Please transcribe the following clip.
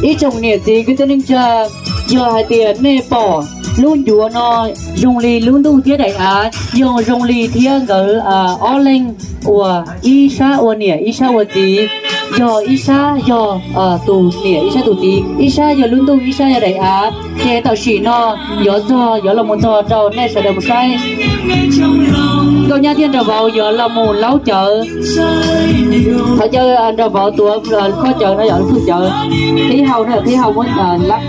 Ib tsoom niam txiv kwv tij neej tsa, yog hais tias nej pom lub ncuav no zoo li lub ntuj thiab daim av, yog zoo li thiab nkawd ob leeg uas ib sab ua niam ib sab ua txiv, yog ib sab yog tus niam ib sab tus txiv, ib sab yog lub ntuj ib sab yog daim av, ces tam sim no yuav txog yuav los mus txog rau nej sawv daws mus saib. Nkauj Nyab thiab Nraug Vauv yuav los mus laub cawv. Thov caw Nraug Vauv tuav koj cawv no yog lub cawv qhib hau no, qhib hau muab lab